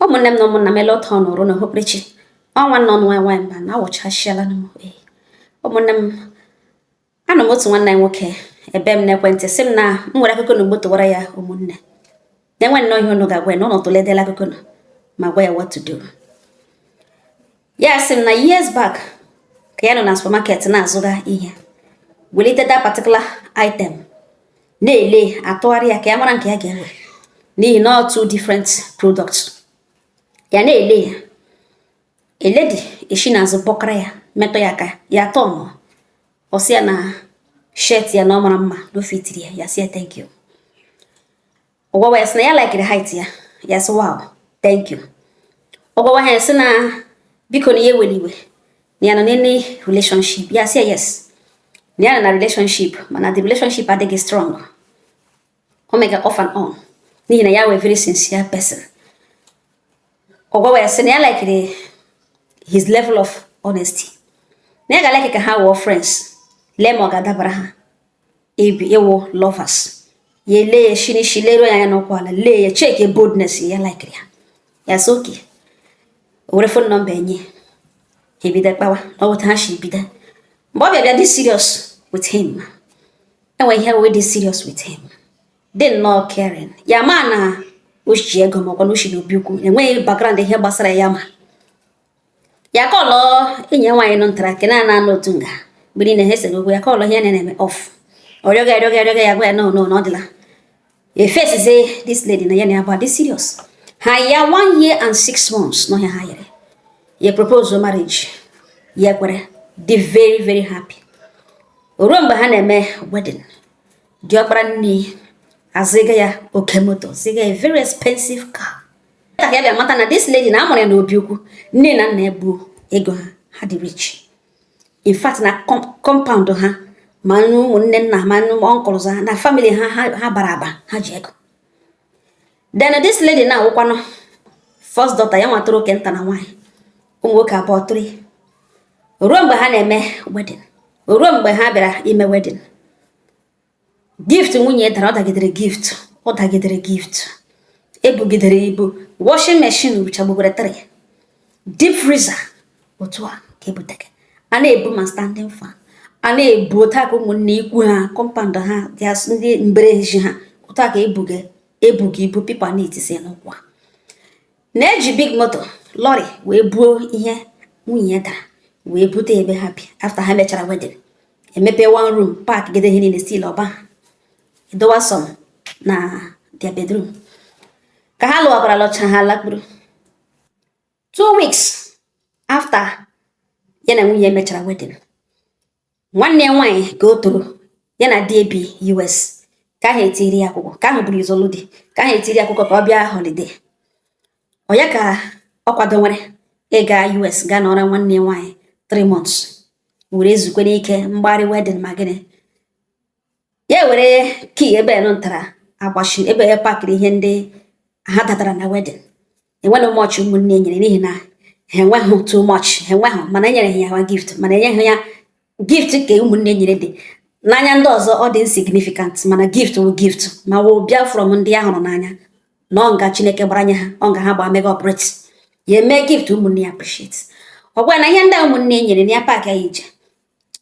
Ụmụnne m na ụmụnna m, ele ụtọ nụrụ na okpukperechi ọnwa nọ nwa nwaanyị mba na awụchasịala m. Ee, ụmụnne m, anọ m otu nwanne anyị nwoke ebe m n'ekwentị sị m na m nwere akụkọ na ugbo tụwara ya. Ụmụnne, na-enwe nnọọ ihe unu ga-agwa ya na ụnụ tụledela akụkọ nụ ma gwa ya what to do. Ya sị m na years back, ka ya nọ na supermarket na-azụga ihe, welite that particular item na-ele atụgharị ya ka ya mara nke ya ga-ewe, n'ihi na ọ two different products. Ya na-ele ya, eledi esi n'azụ bọkara ya, metụ ya aka, ya tọnụ. Ọ sị ya na shirt ya na ọ mara mma, na o fitiri ya. Ya sị ya thank you. Ọ gwawa ya sị na ya likiri height ya. Ya sị, "Wow, thank you." Ọ gwawa ya sị na biko, na ya ewere iwe, na ya nọ n'ene relationship. Ya sị ya yes, na ya nọ na relationship, mana the relationship adịghị strong, o mega off and on, n'ihi na ya wee very sincere person. Ọ gwawa ya sị na ya likiri his level of honesty, na ya ga-like ka ha wụọ friends, lee ma ọ ga-adabara ha ibi ịwụ lovers. Ya ele ya shinishi, leruo ya anya n'ụkwụ ala, lee ya, check boldness ya, likiri ya. Ya sị okay. O were phone number enye ha, ebido kpawa. Na ọ wụta ha si bido mgbe ọ bịa bịa dị serious with him, enwe ihe wee dị serious with him, dị nnọọ caring. Ya ma na o ji ego, ma ọkwa na o si n'obi ukwu, enweghị background ihe gbasara ya. Ma ya kọlọ enyi ya nwaanyị nọ ntara nke na anọ otu nga mgbe niile ha esere okwu. Ya kọlọ ihe na-eme off, ọrịọga arịọga arịọga ya, gwa ya no, no, na ọ dịla efesizie this lady na ya na ya bụ adị serious. Ha ya one year and 6 months n'ọhịa ha yere ya propose marriage, ya kwere, dị very very happy. Ruo mgbe ha na-eme wedding, diọkpara nne azịga ya oke moto, ziga ya very expensive car. Ka ya bịa mata na this lady na amụrụ ya n'obi ukwu, nne na nna ya bụ ego ha, ha dị rich. In fact, na compound ha, ma ụmụnne nna ma uncles ha na family ha, ha bara aba, ha ji ego. Then this lady na-awụkwanụ first daughter ya, nwatara oke nta na nwaanyị, ụmụ nwoke abụọ tụrụ. Ruo mgbe ha na-eme wedding, ruo mgbe ha bịara ime wedding, gift nwunye dara, ọ dagidere gift, ọ dagidere gift, ebugidere ibu. Washing machine ruchagbugoro 3, deep freezer otu a ka ebutere, a na-ebu ma standing fan a na-ebu. Otu a ka ụmụnne ikwu ha, compound ha, ndị mbere ji ha, otu a ka ebuga ebuga ibu pipa na-etisi n'ụkwụ a na-eji big moto lorry wee buo ihe nwunye ya dara wee bute ebe ha bi. After ha mechara wedding, emepe one room, pack gide ihe niile, still ọba ha edowa some na their bedroom. Ka ha lụwakwara, lọcha, ha lakpuru. 2 weeks after ya na nwunye mechara wedding, nwanne ya nwaanyị ka o toro ya na di ebi US, ka ahụ etiri ya akwụkwọ, ka ahụ buru izolu di, ka ahụ etiri ya akwụkwọ ka ọ bịa holiday. Ọ ya ka ọ kwado nwere ịga US, gaa nọrọ nwanne ya nwaanyị 3 months, were ezukwe n'ike mgbari wedding. Ma gịnị, ya were key ebe nụ ntara agbachi ebe ya pakịrị ihe ndị ha datara na wedding. Enweghị much ụmụnne nyere, n'ihi na ha enweghị too much, ha enweghị, mana enyere ha ya gift, mana enyeghị ya gift ka ụmụnne nyere dị n'anya ndị ọzọ ọ dị insignificant, mana gift wụ gift, ma wụ bịa from ndị a hụrụ n'anya na ọ nga Chineke gbara anya ha, ọ nga ha gbaa mega operate ya eme gift ụmụnne ya appreciate. Ọ gwa na ihe ndị a ụmụnne nyere na ya pack ya ije.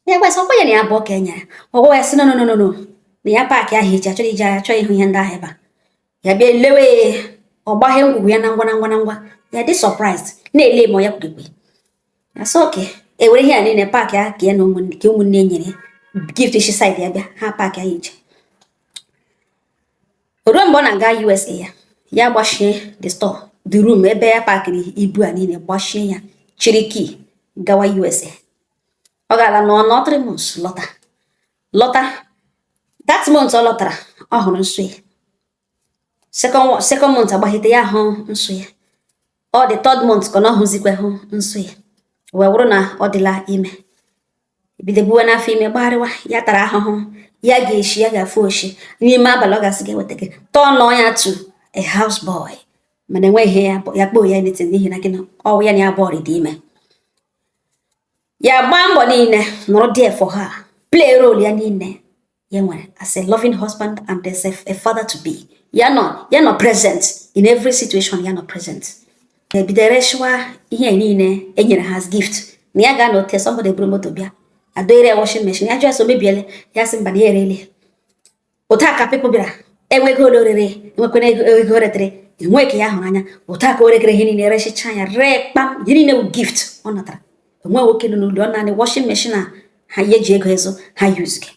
Ya gwasị ọkwa ya na ya abụọ ka e nyere. Ọ gwa ya sị no, no, no, no, no, na ya pack ahụ ije, achọrọ ije, achọghị ịhụ ihe ndị ahụ ebe a. Ya bịa lewe, ọ gbaghe ngwugwu ya na ngwa na ngwa na ngwa. Ya dị surprised, na-ele ma ya kwurekwe. Ya sị okay, ewere ihe a niile pack ya ka ya na ụmụnne, ka ụmụnne nyere gift shi side ya bịa, ha pack ya ije. Ruo mgbe ọ na-aga USA, ya ya gbachie the store, the room ebe ya pakịrị ibu a niile, gbachie ya, chiri key gawa USA. Ọ gara nọ nọ 3 months, lọta. Lọta that month ọ lọtara, ọ hụrụ nsọ ya. Second month agbahite, ya hụ nsọ ya. Ọ dị third month ka ọ na ọhụzikwa hụ nsọ ya, wee wụrụ na ọ dịla ime, bido buwe n'afọ ime, gbagharịwa. Ya tara ahụhụ, ya ga-eshi, ya ga-afụ oshi n'ime abalị, ọ ga-asị ga-eweta gị turn ya to a house boy, mana enweghị ihe ya ya kpoo ya anything, n'ihi na gịnị, ọ ya na ya bọọlụ dị ime. Ya gbaa mbọ niile nọrọ there for her, play role ya niile ya nwere as a loving husband and as a father to be. Ya nọ present in every situation, ya nọ present. Ebido reshiwa ihe niile e nyere ha as gift, na ya ga na ote somebody buru moto bịa adoere ya washing machine. Ya jụọ ya sị o mebiele, ya sị mba, na ya erele. Otu a ka people bịara enwe ego ole orere, enwekwana ego ego retere enwe ka ya hụrụ anya. Otu a ka o rekere ihe niile, reshicha ya, ree kpam ihe niile wụ gift ọ natara. Enwe nwoke nọ n'ụlọ, ọ naanị washing machine a ha ihe eji ego ezo ha use gị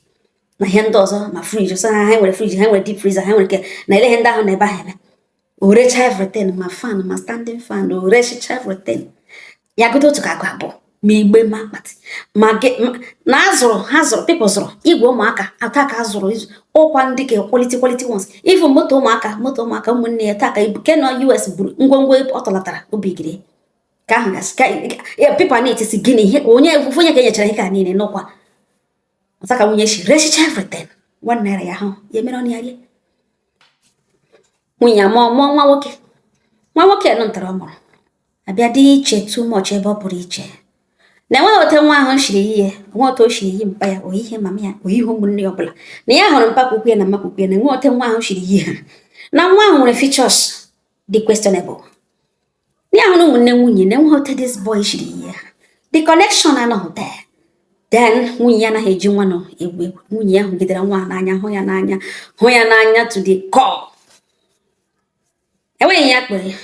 na ihe ndị ọzọ, ma fridge sọ ha, ha nwere fridge, ha nwere deep freezer, ha nwere nke na ele ihe ndị ahụ na ebe ahụ eme. O recha everything, ma fan, ma standing fan, o rechicha everything. Ya gote otu ka agụ abụọ, ma igbe, ma akpati, ma na azụrụ ha zụrụ, people zụrụ igwe ụmụaka ata ka azụrụ ụkwa ndị ka quality quality ones, even moto ụmụaka, moto ụmụaka ụmụnne ya taa ka ibu ke nọ US buru ngwongwo ọ tọlatara obigiri ka ahụ gasị ka ya. People na-etisi gịnị ihe onye ofu onye ka enyechara ihe ka niile n'ụkwa ọta ka nwunye si rechicha everything. ₦1 ya hụ ya emere ọnụ ya rie. Nwunye ya mụọ nwa nwoke. Nwa nwoke nọ ntara ọ mụrụ abịa dị iche too much ebe ọ pụrụ iche na enweghị otu nwa ahụ shiri yi ya, onwe otu o shiri yi mpa ya, oyihe mama ya, oyihe ụmụnne ya ọbụla, na ya hụrụ mpa kwukwu ya na mma kwukwu ya, na enwe otu nwa ahụ shiri yi ha, na nwa ahụ nwere features dị questionable. Na ya hụrụ ụmụnne nwunye, na enweghị otu this boy shiri yi ha, the connection anọghị there. Then nwunye ya anaghị eji nwa nọ egwu egwu. Nwunye ya hụgidere nwa n'anya, hụ ya n'anya, hụ ya n'anya to the core. Enweghị ya kpere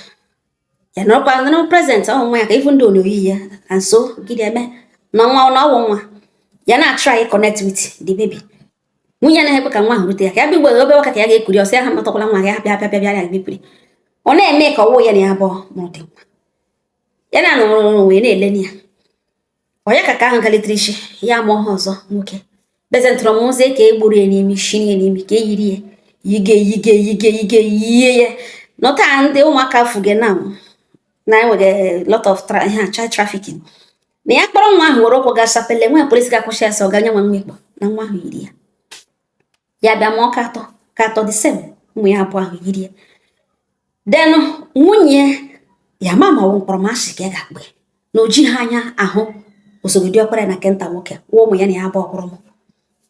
ya nọrọkwa nọrọ present ọ nwa ya ka even though na oyi ya and so gịnị eme na nwa na ọwụ nwa ya na-try connect with the baby. Nwunye anaghị ekwe ka nwa ahụ rute ya, ka ya bịa ugbo obere ka ya ga-ekuri ọsọ ya ha matakwala nwa ya bịa bịa bịa bịa ya bịa. Ọ na-eme ka ọwụ ya na ya abụọ mụrụ dị nwa ya na nụrụ onwe na-ele ya. Ọ ya ka ahụ galitere isi ya mụọ ha ọzọ nwoke bezentụrụ mụzie ka e gburu ya n'imi, shiri ya n'imi, ka e yiri ya yige yige yige yige yie ya nọta. Ndị ụmụaka fuge na na enwere lot of ihe child trafficking, na ya kpọrọ nwa ahụ were ụkwụ gaa sapele nwa polisi ga-akwụsị ya sị ọ ga-nye nwa nwa ikpọ na nwa ahụ yiri ya. Ya bịa mụọ ka atọ, ka atọ the same, ụmụ ya abụọ ahụ yiri ya. Then nwunye ya ma ma ọ bụ mkpọrọmasị ka ya ga-akpọ ya na o jighị anya ahụ osogodi ọkpara na kenta nwoke wụ ụmụ ya na ya abụọ kwụrụ m,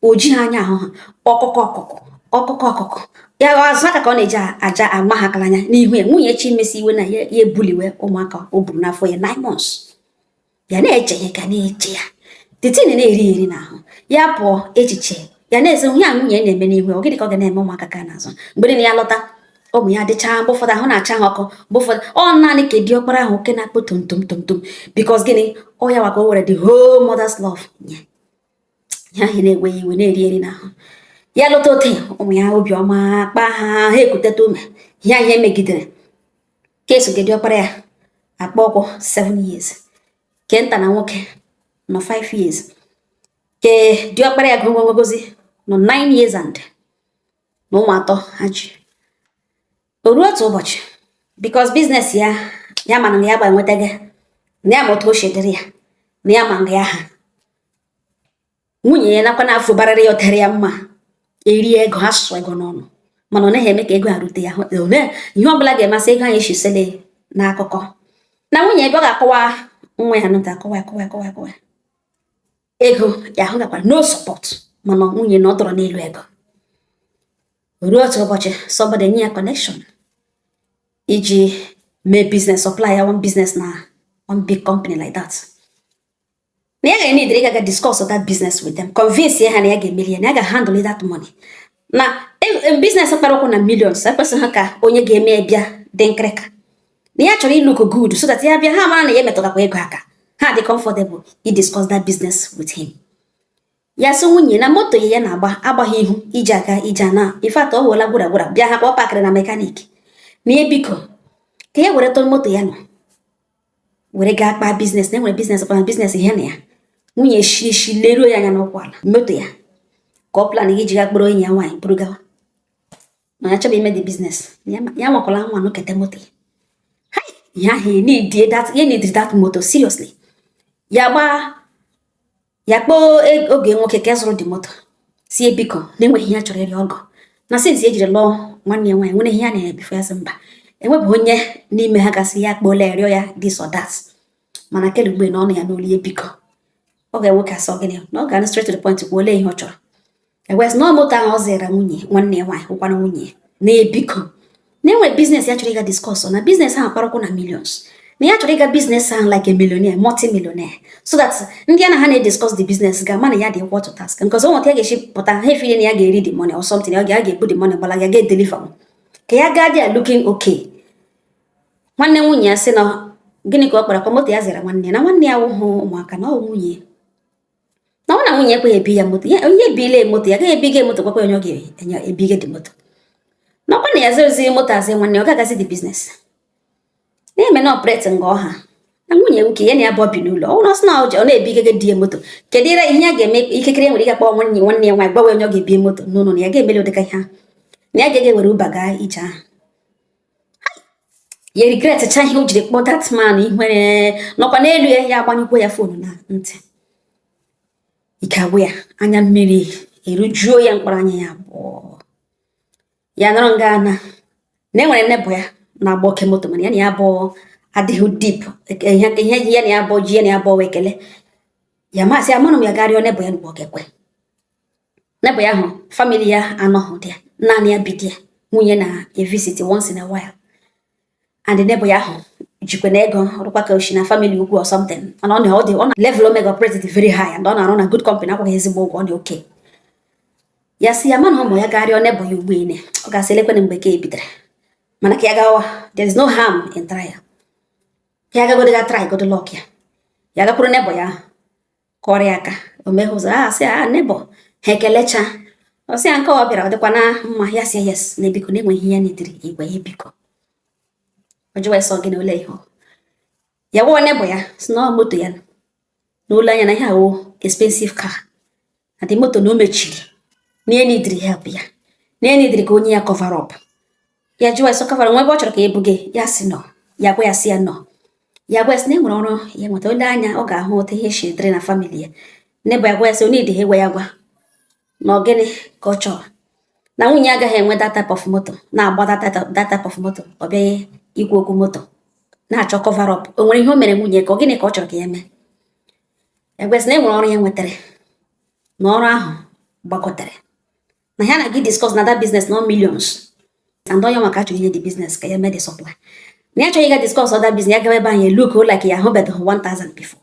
o jighị anya ahụ ha. Ọkụkọ ọkụkọ ọkụkọ ọkụkọ ya azụ aka ka ọ na-eji aja ama ha akara anya n'ihu ya. Nwunye chi mesi iwe na ya ya ebuliwe ụmụaka o buru n'afọ ya 9 months. Ya na-eche ya ka na-eche ya, the thing na-eri eri n'ahụ ya pụọ echiche ya na-ese ihe a nwunye na-eme n'ihu ya. Ọ gịnị ka ọ ga na-eme ụmụaka ka n'azụ? Mgbe niile ya lọta, ụmụ ya adịcha, mgbe ụfọdụ ahụ na-acha ha ọkụ, mgbe ụfọdụ ọ naanị ka diọkpara ahụ oke na-akpọ tom tom tom tom, because gịnị? Ọ ya maka o were the whole mother's love nye ya. Ahụ na-ewe ya iwe, na-eri eri n'ahụ ya. Lọta ote ụmụ ya obiọma kpaa ha, ha ekuteta ume. Ihe ahụ emegidere ka esogide diọkpara ya akpọ ọkwụ 7 years, ke nta na nwoke nọ 5 years, ke diọkpara ya gogogozi nọ 9 years and na ụmụ atọ ha ji. O ruo otu ụbọchị, because business ya, ya ma na ya gba enwetaghị na ya ma otu o si dịrị ya na ya ma nga ya ha nwunye ya nakwa n'afọ barịrị ya otere ya mma eri ego asụ ego n'ọnụ, mana ọ naghị eme ka ego a rute ya. Ihe ọbụla ga-emasị ego anyị eshisele n'akụkọ na nwunye ebe ọ ga-akọwa nwa ya nụta akọwa akọwa akọwa akọwa ego ya ahụ gakwara no support, mana nwunye na ọ tọrọ n'elu ego. Ruo otu ụbọchị, somebody nye ya connection iji mee business, supply ya one business na one big company like that, na ya ga-need ịga discuss that business with them, convince ya ha na ya ga-emeli ya, na ya ga-handle that money, na business kpara ụkwụ na millions ekwesịghị ka onye ga-eme bịa dị nkịrịka, na ya chọrọ look good so that ya bịa, ha mara na ya emetụtakwa ego aka, ha dị comfortable i discuss that business with him. Ya sị nwunye na moto ya na-agba agbaghị ihu iji aga ije ana ife atọ ọ wụla gwura gwura bịa ha kpọọ pakịrị na mechanic, na ya biko ka ya were tọ moto ya nọ were gaa kpaa business, na enwere business kpaa business ihe na ya. Nwunye shi shi leruo ya anya n'ụkwụ ala moto ya ka ọ plan iji ga kpọrọ enyi ya nwaanyị buru gawa, na ya chọrọ ime the business, ya nwakwala nwa nụkete moto ya. Ihe ahụ need that, ya need that moto seriously. Ya gbaa ya kpọọ oge nwoke ka zụrụ the moto, sie biko na enweghị ihe ya chọrọ ịrịọ ọgọ na since ejiri lụọ nwanne ya nwaanyị nwere ihe ya na-ere before. Ya sị mba, enwebụ onye n'ime ha gasị ya kpọọla ya rịọ ya this or that, mana kelugbe na ọnụ ya n'olu ya biko. Ọ ga-enwoke asọ gịnị na ọ ga straight to the point kwuo ole ihe ọ chọrọ. Ewes na moto ahụ ọ zịra nwunye nwanne ya nwaanyị hụkwana nwunye na ebiko na enwere business ya chọrọ ịga discuss, na business ahụ kparakwu na millions. Na ya chọrọ ịga business ahụ like a millionaire, multi-millionaire, so that ndị ya na ha na-ediscuss the business ga-ama na ya dị equal to task, because o nweta ya ga-esi pụta, ha efile na ya ga-eri the money or something, ọ ga-ebu the money gbalaga, ga-edeliver ka ya gaa there looking okay. Nwanne nwunye ya sị na gịnị ka ọ kpara kwa moto ya zara nwanne ya, na nwanne ya wụhụ ụmụaka, na ọ nwunye, na ọ na nwunye ekweghị ebi ya moto ya. Onye ebile moto ya gaghị ebiga moto, gwakwa onye ọ ga-enye ebige dị moto, na ọkwa na ya zorozi moto azị nwanne, ọ ga-agazi the business na-eme na operate nga ọha na nwunye nwoke ya na ya bụ bi n'ụlọ. Ọ bụrụ sị na ọ na-ebigege di ya moto, kedu ire ihe ya ga-eme? Ikekere nwere ike kpọọ nwanne ya nwaanyị, gbawe onye ọ ga-ebi moto n'ụlọ, na ya ga-emeli ụdịka ihe ahụ, na ya ga ewere Uber gaa ije ahụ. Ya regret cha ihe o jiri kpọọ that man. Ihere nọkwa n'elu ya, ya agbanyụkwa ya phone na ntị. Ike agwụ ya, anya mmiri erujuo ya mkpọrọ anya ya abụọ. Ya nọrọ nga na enwere neighbour ya na-agba oke moto, mana ya na ya abụọ adịghị deep. Ihe ya na ya abụọ ji ya na ya abụọ wee ekele ya, masị amanụ m ya gaa rịọ neighbour ya mgbe ọ ga-ekwe. Neighbour ya ahụ, family ya anọghị dị ya, naanị ya bi di ya, nwunye na evisit once in a while, and neighbour ya ahụ jikwa na ego rụkwa ka oshi na family ugwu or something, mana ọ na ọ dị ọ na level omega operate dị very high, and ọ na-arụ na good company, akwụghị ezigbo ụgwọ, ọ dị okay. Ya sị ya mana ụmụ ya gaa rịọ neighbour ya ugbu ine, ọ ga-asị elekwana mgbe ka e bidoro, mana ka ya gawa, there is no harm in trying. Ka ya gagodo ga try godo luck ya. Ya gakwuru neighbour ya ahụ, kọrọ ya aka, o meghe ụzọ a, sị a neighbour ha ekelecha. Ọ sị ya nke ọ bịara, ọ dịkwa na mma? Ya sị yes, na ebiko na enweghị ihe ya nidiri igwe ya biko. Ọ jụwa sọ gị na ole ihe ya gwa neighbour ya, sị na ọ moto ya na ụlọ anya na ihe awụ expensive car, na the moto na o mechiri, na ihe nidiri help ya, na ihe nidiri ka onye ya cover up. Ya jụwa sọ cover nwa ebe ọ chọrọ ka ebuge ya, sị nọ. Ya gwa ya, sị ya nọ. Ya gwa ya sị na e nwere ọrụ ya nweta, ole anya ọ ga-ahụ otu ihe si dịrị na family ya. Neighbour ya gwa ya sị onye ha egwe ya gwa na ọ gịnị ka ọ chọrọ, na nwunye agaghị enwe that type of moto, na-agba that type of moto, ọ bịaghị ikwu okwu moto na-achọ cover up. O nwere ihe o mere nwunye, ka ọ gịnị ka ọ chọrọ ka ya mee? Ya gwa sị na e nwere ọrụ ya nwetara, na ọrụ ahụ gbakọtara na ya na gị discuss na that business no millions, and onye maka achọrọ inye the business ka ya mee the supply, na ya achọghị ịga discuss other business, ya gawa ebe ahụ look like ya ahụbeghị 1000 before,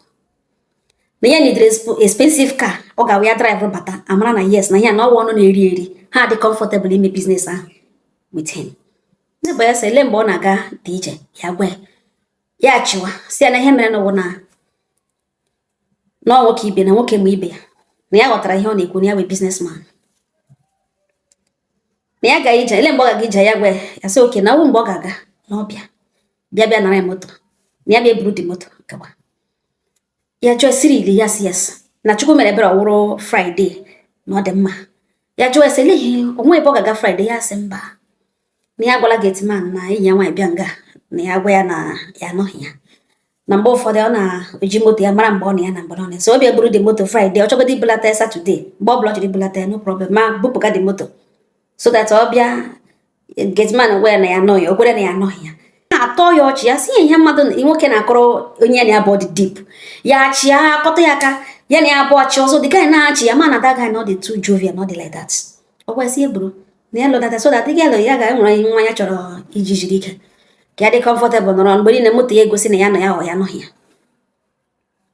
na ya needed expensive car ọ ga-awụ ya drive bata, amara na yes, na ya na ọwa ọnụ na-eri eri, ha dị comfortable ime business ahụ with him. Neighbour ya sị ele mgbe ọ na-aga dị ije. Ya gwa ya, ya chịwa, si ya na ihe mere n'ụwa na ọ nwoke ibe na nwoke ma ibe ya, na ya ghọtara ihe ọ na-ekwu, na ya wee businessman, na ya ga ije, ele mgbe ọ ga-aga ije. Ya gwa ya, ya sị oke na ọwụ mgbe ọ ga-aga na ọ bịa bịa nara ya moto, na ya bịa buru di moto gawa. Ya jụọ siri ya, sị yes, na Chukwu mere ebere, ọ wụrụ Friday na ọ dị mma. Ya jụọ ya sị ele ihe onwe ebe ọ ga-aga Friday? Ya sị mba, na ya agwala gateman na enyi ya nwaanyị bịa nga, na ya gwa ya na ya anọghị ya, na mgbe ụfọdụ ọ na-eji moto ya mara mgbe ọ na ya na mgbe ọ na ya, so ọ bịa buru dị moto Friday, ọ chọgodo ibulata ya Saturday, mgbe ọ bụla ọ chọrọ ibulata ya, no problem, ma bupụga dị moto so that ọ bịa, gateman gwa ya na ya anọghị, o kwere na ya anọghị. Ya na-atọ ya ọchị, ya sị ya ihe mmadụ nwoke na-akọrọ onye ya na ya bụ dị deep, ya achị ya akọta ya aka, ya na ya abụọ achị ọzọ. The guy na-achị ya, ma na that guy na ọ dị too jovial, na ọ dị like that. Ọ gwasị eburu na ya lọdata so that girl ya ga-enwere nwa ya chọrọ iji jiri ike ka ya dị comfortable nọrọ mgbe niile moto ya egosi na ya nọ ya, ọ ya anọghị ya.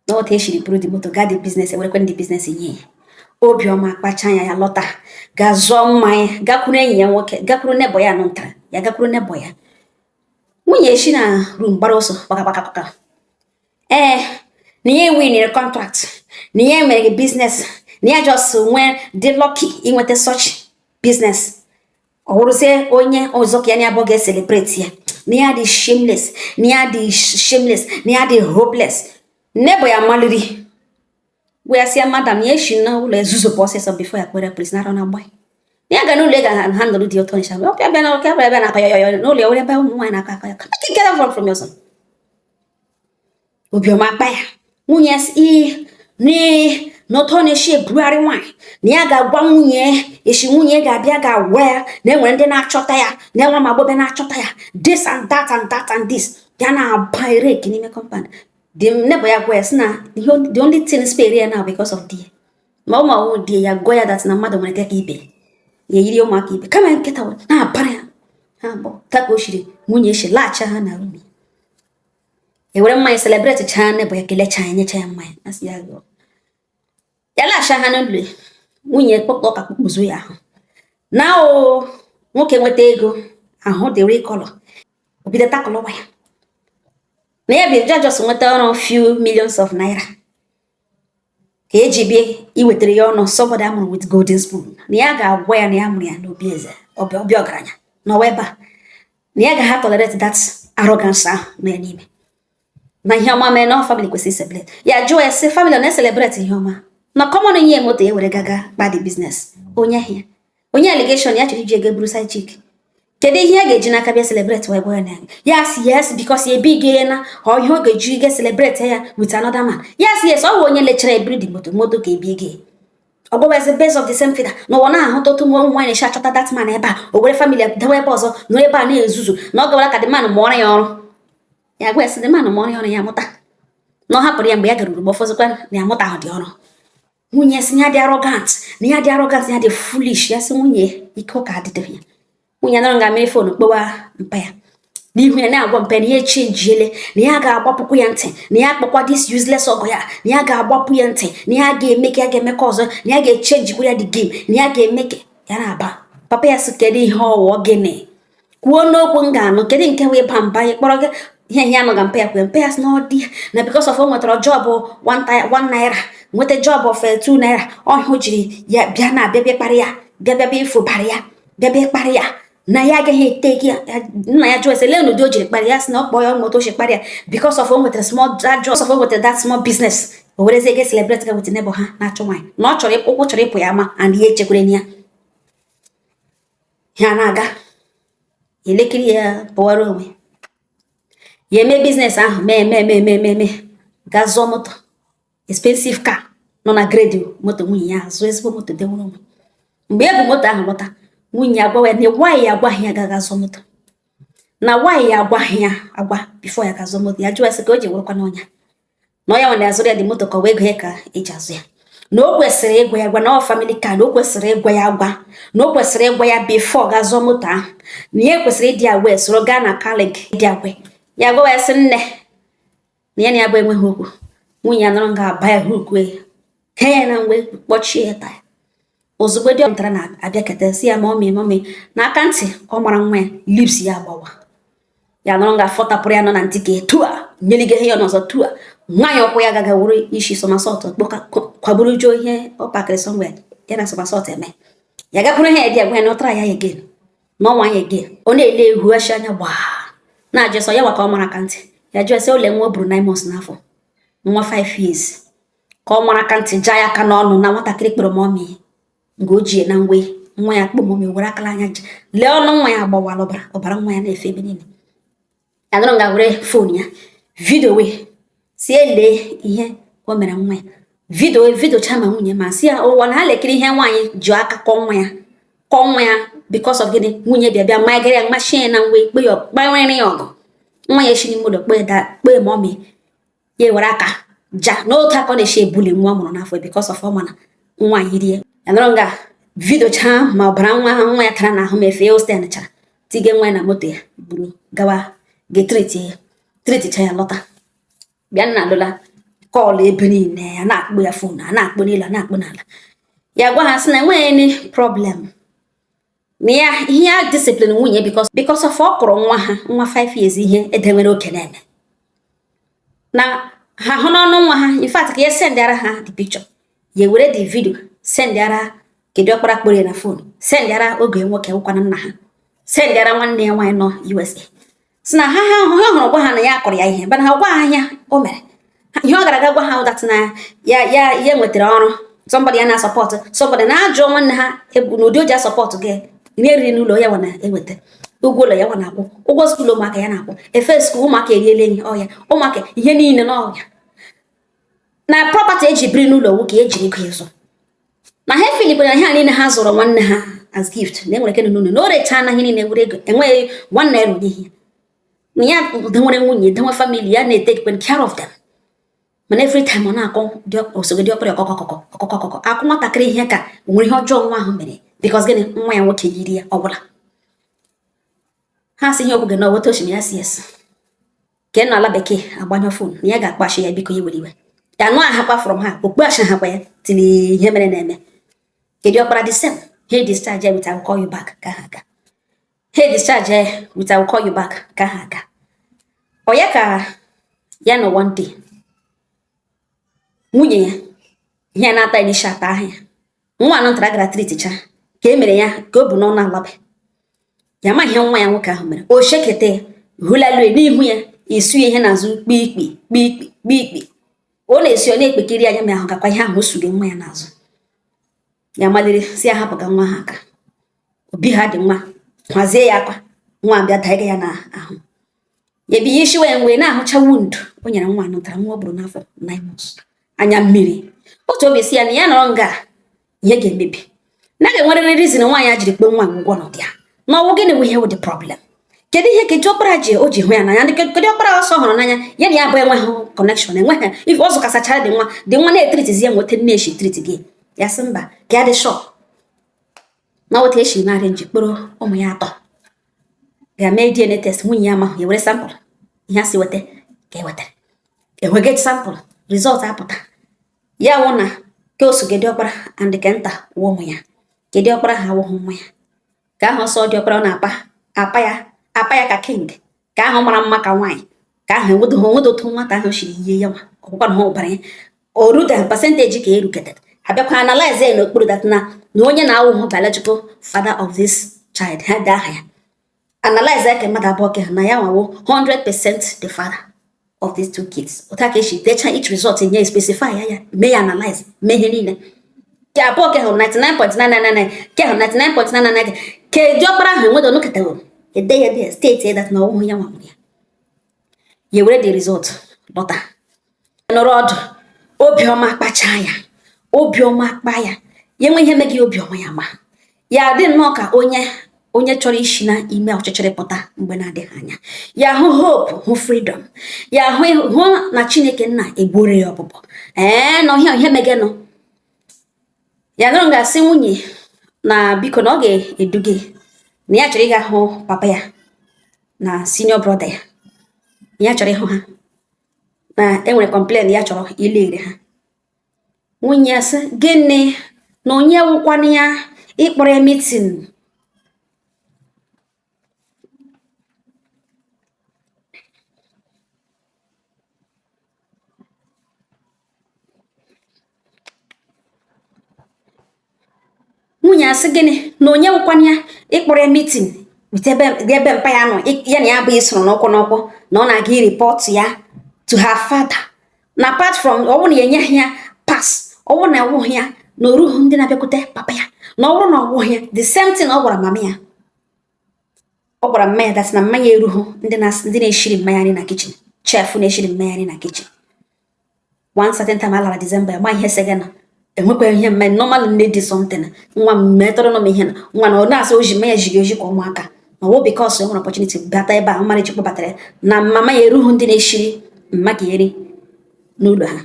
Na otu esiri buru dị moto gaa dị business, ewerekwe ndị business nye ya obiọma kpacha anya. Ya lọta, gaa zụọ mmanya, gakwuru enyi ya nwoke, gakwuru neighbour ya nụ ntara ya, gakwuru neighbour ya. Nwunye esi na room gbara ọsọ kpaka kpaka kpaka, ee, na ya winere contract, na ya mere business, na ya just nwee dị lucky inweta such business, ọ wụrụzie onye ọzọ ka ya na abụọ ga-ecelebrate ya, na ya dị shameless, na ya dị shameless, na ya dị hopeless. Neighbour ya maliri wee sị ya, madam, ya esi n'ụlọ ezuzopụ ọsịsọ before ya kpere police nara na agba ya ga n'ụlọ ga ha nọrọ dị ụtọ ncha ọbịa bịa na ọka bịa bịa na-akọ ya ya n'ụlọ ya, were ebe ụmụ nwaanyị na-akọ akọ ya. Get out from your son. Obiọma akpa ya. Nwunye ya sị ee, na ụtọ na-esi ebugharị nwaanyị, na ya ga-agwa nwunye esi, nwunye ga-abịa ga-agwa ya na enwere ndị na-achọta ya, na enwere ma agbọbịa na-achọta ya, this and that and that and this. Ya na-aba ereki n'ime compound. The neighbor ya gwa ya sị na the only thing spare ya now because of di ya, ma ọ ma ọ di ya gwa ya that na mmadụ nwere ka ibe ya eyiri ụmụaka ibe kama nkịta na-abara ya ha abụọ. Ta ka o shiri nwunye esi laghachi ha na room. Ewere mmanya celebrate chaa neighbor ya, kelecha ya, nyecha ya mmanya, asị ya gụọ ya laghachi ha n'ụlọ. Nwunye kpọkpọ ka kpụkpụzu ya ahụ na o nwoke nweta ego ahụ dịrị kọlọ, o bido takọlọwa ya na ya bi just nweta ọrụ few millions of naira ka eji bịa iwetara ya ọnụ. Somebody amụrụ with golden spoon, na ya ga-agwa ya na ya mụrụ ya n'obi eze, obi ọgaranya n'ọwa ebe a, na ya gaha tolerate that arrogance ahụ nọ ya n'ime. Na ihe ọma mee na family kwesịrị celebrate ya. Jụọ ya sị, family ọ na-celebrate ihe ọma na common nye moto ya were gaga kpa the business onye ahịa, onye allegation ya chọrọ iji ego buru side chick? Kedu ihe a ga-eji n'aka bịa celebrate wee gwa ya na ya si yes, because ya ebighi na ọ ihe ọ ga-eji ga celebrate ya with another man? Yes, ọ bụ onye lechara ebiri the moto, moto ka ebighi. Ọ gwawazi birds of the same feather na ụwa na-ahụta otu ụmụ nwaanyị na-esi achọta that man ebe a, o were family dewe ebe ọzọ, nọrọ ebe a na-ezuzu, na ọ gawara ka the man mụọrọ ya ọrụ. Ya gwa ya sị the man mụọrọ ya ọrụ, ya mụta, na ọ hapụrụ ya mgbe ya garuru mgbe ọfọzụkwa na ya mụta ahụ dị ọrụ. Nwunye sị ya dị arrogant, na ya dị arrogant, ya dị foolish. Ya sị nwunye ike ụka adịdịghị ya. Nwunye nọrọ nga mere phone kpọwa mpa ya n'ihu ya, na-agwa mpa ya na ya echenjiele, na ya ga-agbapụkwu ya ntị, na ya akpọkwa this useless ọgọ ya, na ya ga-agbapụ ya ntị, na ya ga-eme ka ya ga-eme ka ọzọ, na ya ga-echenjikwa ya the game, na ya ga-eme ka ya na-aba. Papa ya sị, kedu ihe ọwụọ? Gịnị? Kwuo n'okwu m ga-anụ. Kedu nke wee ba mba kpọrọ gị ihe ihe anụ ga? Mpa ya kwee, mpa ya sị na ọ dị na because of o nwetara job 1 naira, nweta job of 2 naira, ọhịa o jiri ya bịa na abịa bịa kparị ya, bịa bịa bịa ifobara ya, bịa bịa kparị ya, na ya agaghị eteki ya. Nna ya jụọ ese lee n'ụdị o jiri kparị ya, sị na ọ kpọọ ya moto o si kparị ya because of o nwetara small that job of o nwetara that small business, o werezie ego celebrate ga with neighbor ha na-achọ nwaanyị, na ọ chọrọ ụkwụ chọrọ ịpụ ya ama and ya echekwere ya. Ya na-aga elekiri ya pụwara onwe ya, eme business ahụ, mee mee mee mee mee mee, gaa zụọ moto, expensive car nọ na grade moto nwunye ya, zụọ ezigbo moto dewere onwe. Mgbe e bu moto ahụ lọta, nwunye ya agwawa ya na nwaanyị ya agwaghị ya gaga zụọ moto, na nwaanyị ya agwaghị ya agwa before ya ga zụọ moto. Ya jụọ ya sị ka o ji werekwa n'ọnya na ọ ya nwe na-azụrụ ya dị moto, ka ọ wee ego ya ka eji azụ ya, na o kwesịrị ịgwa ya agwa, na ọ family car, na o kwesịrị ịgwa ya agwa, na o kwesịrị ịgwa ya before ga zụọ moto ahụ, na ya kwesịrị ịdị aware, soro gaa na Carlink ịdị aware. Ya gwawa ya sị nne na ya na ya bụ enweghị okwu. Nwunye ya nọrọ nga aba ya hukwe kee ya na mgbe kpọchie ya taa. Ozugbo dị ntara na-abịa keta, si ya mommy, mommy, na aka ntị ọ mara nwa ya, lips ya agbawa. Ya nọrọ nga fọtapụrụ ya nọ na ntị ka etu a nyelige ya n'ọzọ tu a nwaanyị ọkwụ ya gaga wuru isi somersault kwagburu juo ihe ọ pakịrị somewhere ya na somersault eme. Ya gakwuru ihe dị agwa ya na ọ tara ya again n'ọnwa ya again. Ọ na-ele ehu ashi anya gbaa, na-ajụ sọ ya wa ka ọ mara aka ntị. Ya jụọ sị ole nwa o buru 9 months n'afọ, nwa 5 years, ka ọ mara aka ntị jaa ya aka n'ọnụ, na nwatakịrị kpọrọ mommy nga o jie na ngwe nwa ya kpọ mommy, were akala anya lee ọnụ nwa ya agbawala, ọbara ọbara nwa ya na-efe ebe niile. Ya nọrọ nga were phone ya video wee si elee ihe o mere nwa ya, video video cha ma nwunye ma si ya ụwa na ha lekiri ihe nwaanyị ji aka kọọ nwa ya, kọọ nwa ya because of gịnị? Nwunye bịa bịa magara ya machie na ngwe kpe ya, kpanwere ya ọgụ, nwa ya esi n'ime ụlọ kpee da kpee mommy, ya were aka ja n'otu aka ọ na-esi ebuli nwa ọ mụrụ n'afọ because of ọ mana nwa yiri ya. Ya nọrọ nga video cha ma ọbara nwa nwa ya tara n'ahụ ma efe osten chara, tige nwa ya na moto ya buru gawa ga-etriti ya, triticha ya lọta. Bịa nna alụla call ebe niile ya na-akpọ ya phone, a na-akpọ n'elu, a na-akpọ n'ala. Ya gwa ha sị na enweghị any problem, na ya ihe ya discipline nwunye because of ọ kụrụ nwa ha, nwa 5 years, ihe edewere oke na-eme na ha hụ n'ọnụ nwa ha. In fact, ka ya sendara ha the picture, ya were the video sendara kedu ọkpara kpọrọ ya na phone, sendara oge nwoke nwụkwana nna ha, sendara nwanne ya nwaanyị nọ USA, si na ha hụrụ gwa ha na ya kụrụ ya ihe, mana ha gwa ha ihe o mere. Ihe ọ gara aga gwa ha that na ya nwetara ọrụ, somebody ya na-asupport, somebody na-ajụ nwanne ha n'ụdị o ji asupport gị na-eriri n'ụlọ ya, nwa na-eweta ụgwọ ụlọ ya, nwa na-akwụ ụgwọ school ụmụaka, ya na-akwụ efe school ụmụaka, eriela enyi ọya ụmụaka, ihe niile n'ọya na property eji biri n'ụlọ nwoke ejiri ego ịzụ, na ha efilikwara ihe a niile ha zụrụ nwanne ha as gift, na enwere ike n'ụlọ na o rechaa na ihe niile were ego, enweghị ₦1 n'ihe na ya denwere nwunye, denwe family ya, na-etake care of them. Mana every time ọ na-akọ osogo dị ọkpara ọkọkọ ọkọkọ ọkọkọ ọkọkọ akụ nwatakịrị ihe ka o nwere ihe ọjọọ nwa ahụ mere, because gịnị? Nwa ya nwoke yiri ya ọgwụla. Ha sị ihe okwu gị na oweta osimiri ya si esi Ka nọ ala bekee agbanyụ phone na ya ga-akpachi ya, biko ya were iwe ya nụ ahakwa from ha okpu achị hakwa ya tili ihe mere na-eme. Kedu ọkpara the same he discharge with "I will call you back" ka ha aga. He discharge with "I will call you back" ka ha aga. Ọ ya ka ya nọ one day, nwunye ya ihe na-ata ya n'isi ata ahụ ya nwa anọ ntara gara treaticha ka e mere ya ka o bu n'ọnụ alabe ya ma ihe nwa ya nwoke ahụ mere. O shekete hulalue n'ihu ya, esu ya ihe n'azụ kpikpi kpikpi kpikpi. Ọ na-esi, ọ na-ekpekiri anya ma ahụ gakwa ihe ahụ o suru nwa ya n'azụ. Ya maliri si ya hapụ ka nwa ha aka obi ha dị nwa hazie ya akwa nwa bịa daiga ya n'ahụ ya ebinye isi wee wee na-ahụcha wound o nyere nwa anọ ntara nwa ọ bụrụ n'afọ 9 months. Anya mmiri otu obi si ya na ya nọrọ nga ihe ga-emebi na ga-enwerịrị reason nwaanyị a jiri kpee nwa ụgwọ n'ụdị ya na ọwụ gịnị wụ ihe wụ the problem. Kedu ihe kedu ọkpara ji o ji hụ ya n'anya? Ndị kedu ọkpara ọsọ hụrụ n'anya ya na ya bụ enweghị connection, enweghị ife ọ zụkasachara dị nwa dị nwa na-etreatizi ya nweta nne eshi treat gị. Ya sị mba, ka ya dị sure na otu esi narị nji kpọrọ ụmụ ya atọ ga-eme DNA test. Nwunye ya amahụ ya were sample ihe a si weta ka e wetara enweghị sample result apụta, ya wụ na ke osogede ọkpara and ke nta wụ ụmụ ya, kedu ọkpara ha awụghị nwa ya. Ka ahụ ọsọ dị ọkpara ọ na-apa apa ya apa ya ka king, ka ahụ mara mma ka nwaanyị, ka ahụ enwedo onwedo otu nwata ahụ siri yie ya nwa ọkwụkwa na ha ụbara ya oruda percentage ka eruketere. Abịakwa analyze ya n'okpuru that na onye na-awụhụ biological father of this child ha dị aha ya analyze ya ka mmadụ abụọ ke ha na ya nwawo 100% the father of these two kids. Otu a ka esi decha each result nye specify ya, ya mee ya analyze, mee ihe niile ke abụọ ke hụ 99.999 ke hụ 99.999 ke diọkpara ahụ enwedo nụkọtawo ede ya dị state that na ọwụhụ ya nwa ya. Ya were the result lọta nọrọ ọdụ, obiọma kpachaa ya, obiọma kpa ya, ya enwe ihe meghị obiọma ya ma ya dị nnọọ ka onye chọrọ isi na ime ọchịchịrị pụta mgbe na-adịghị anya. Ya hụ hope, hụ freedom, ya hụ hụ na Chineke nna egboro ya ọbụbọ ee na ihe ihe megenụ. Ya nụrụ ga-asị nwunye na biko na ọ ga-eduga na ya chọrọ ịga hụ papa ya na senior brother ya, ya chọrọ ịhụ ha na enwere complain ya chọrọ ilere ha. Nwunye ya sị gịnị, na onye wụkwanụ ya ịkpọrọ ya meeting? Nwunye asị gịnị, na onye wụkwanụ ya ịkpọrọ ya meeting with ebe mpa ya nọ ya na ya bụ isoro n'ụkwụ n'ụkwụ na ọ na-aga ireport ya to her father, na apart from ọ bụrụ na ya enyeghị ya pass, ọ bụrụ na ọwụghị ya na oruhu ndị na-abịakwute papa ya, na ọ bụrụ na ọ bụghị ya, the same thing ọ gwara mama ya, ọ gwara mma ya that na mmanya eruhu ndị na-eshiri mmanya nri na kitchen, chef na-eshiri mmanya nri na kitchen. One certain time alara December ma ihe sege na enwekwa ihe mme normal nne dị something nwa m metọrọ m ihe na nwa na ọ na-asị oji mmanya jiri oji ka ụmụaka na ọ because e nwere opportunity bata ebe a mara kpọbatara ya na mama ya eruhu ndị na-eshiri mma ga-eri n'ụlọ ha.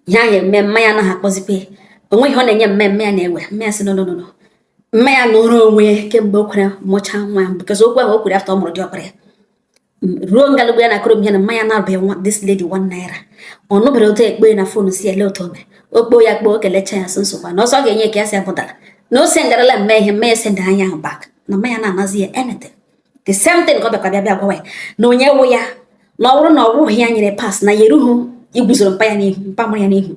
Ihe ahụ eme mmanya anaghị akpọzikwa ya onwe ihe ọ na-enye mme mme ya na-ewe mme ya sị no, no, no, no, mma ya nọrọ onwe ya kemgbe o kwere mụchaa nwa ya, because okwu ahụ o kwere after ọ mụrụ diọkpara ya ruo ngalugbo ya na akụrụ m ihe na mmanya na-abịa nwa this lady 1 naira ọ nụbere otu ekpe na phone si ele otu o mere o kpoo ya kpoo kelecha ya sị nsogbu na ọsọ ga-enye ka ya si abụdara na o sendarala mme ihe mme ya send anya ahụ back na mmanya na-anazi ya anything. The same thing ka ọ bịakwa bịa bịa gwawa ya na onye wụ ya na ọ bụrụ na ọ bụghị ya nyere pass na ya erughị iguzoro mpa ya n'ihu mpa mụrụ ya n'ihu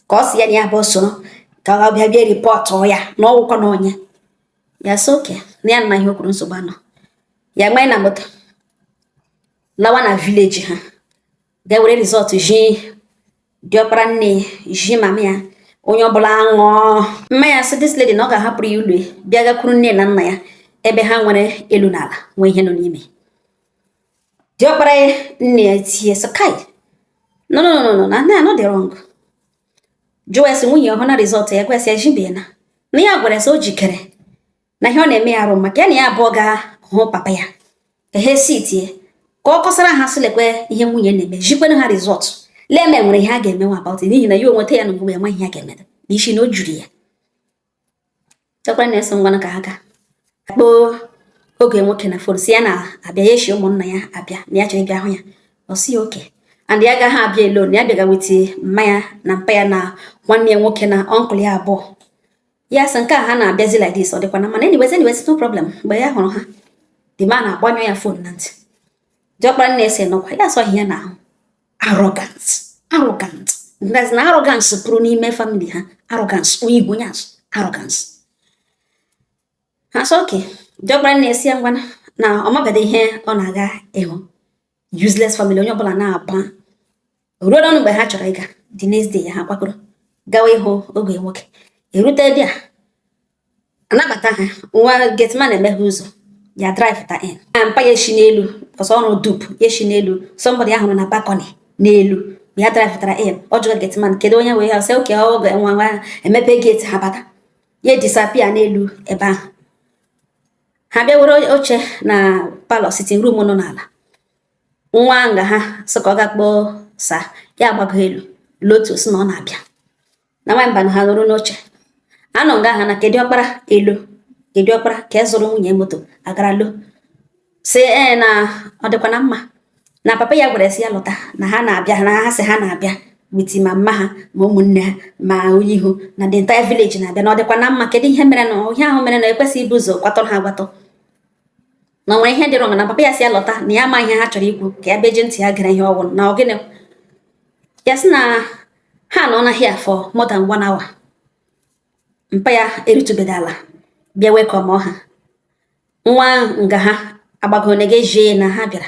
ka ọ si ya na ya bụ soro ka ọ bịa bịa report ya na ọ wụkwa na onye ya sị oke na ya na ihe o kwuru nsogbu anọ. Ya nwee na moto lawa na village ha ga were result ji diọkpara nne ji mama ya onye ọbụla ṅụọ mmanya sị this lady na ọ ga-ahapụrụ ya ụlọ bịa gakwuru nne na nna ya ebe ha nwere elu na ala nwee ihe nọ n'ime. Diọkpara nne ya tie sị kai, no, no, no, no, na na no dị wrong. Jụọ ya sị nwunye ọhụrụ na result ya gwa ya sị ya jibie na na ya gwara ya sị o jikere na ihe ọ na-eme ya arụ maka ya na ya abụọ ga hụ papa ya ka ha esi tie ka ọ kọsara ha sị lekwe ihe nwunye na-eme jikwenụ ha result lee ma enwere ihe a ga-emenwe about it n'ihi na ya onweta ya na mgbe enweghị ihe a ga-eme n'isi na o juru ya chekwara na-eso ngwanụ ka ha ga kpoo oge nwoke na phone si ya na-abịa ya eshi ụmụnna ya abịa na ya chọrọ ịbịa hụ ya. Ọ sị ya okay, and ya agaghị abịa alone, ya bịaga with mma ya na mpa ya na nwanne ya nwoke na uncle ya abụọ. Ya sị nke a ha na-abịazi like this, ọ dịkwa na mana. Anyways, anyways, no problem. Mgbe ya hụrụ ha, the man agbanyụ ya phone na ntị. Diọkpara nne ese nọkwa ya sọghị ya n'ahụ. Arrogant, arrogant. That's na arrogance pụrụ n'ime family ha. Arrogance, onye ihu onye azụ, arrogance. Ha sị okay. Diọkpara nne esi ya ngwana na ọ mabeghị ihe ọ na-aga ịhụ. Useless family, onye ọbụla na-aba ruo n'ọnụ. Mgbe ha chọrọ ịga the next day, ha kwakọrọ gawa ịhụ oge nwoke. Erute dị a, anabata ha. Nwa gateman emeghe ụzọ, ya drive ta in na mpa ya esi n'elu ọsọ ọrụ dup ya esi n'elu. Somebody ahụrụ na balcony n'elu ya drive tara in. Ọ jụrụ gateman kedu onye wee ha. Sị okay, ọ ga nwa nwa emepe gate, ha bata. Ya disappear n'elu ebe ahụ. Ha bịa were oche na parlour, sitting room nọ n'ala. Nwa nga ha sị ka ọ ga kpọọ sa ya agbago elu lotu, sị na ọ na-abịa na nwamba na ha nọrọ n'oche anọ nga ha na kedu ọkpara elu, kedu ọkpara ka e zụrụ nwunye moto agara lo. Sị ee, na ọ dịkwa na mma na papa ya gwara sị ya lọta, na ha na-abịa, na ha sị ha na-abịa with ma mma ha ma ụmụnne ha ma onye ihu na the entire village na-abịa, na ọ dịkwa na mma. Kedu ihe mere na ihe ahụ mere na ekwesịghị ibu ụzọ kwatọrọ ha agwatọ, na o nwere ihe dị wrong? Na papa ya sị ya lọta, na ya ama ihe ha chọrọ ikwu, ka ya beje ntị ya gere ihe ọwụ na ọ gịnị. Ya sị na ha nọ na here for more than one hour, mpa ya erutubeghị ala bịa welcome ha. Nwa nga ha agbago na ga-ejie na ha bịara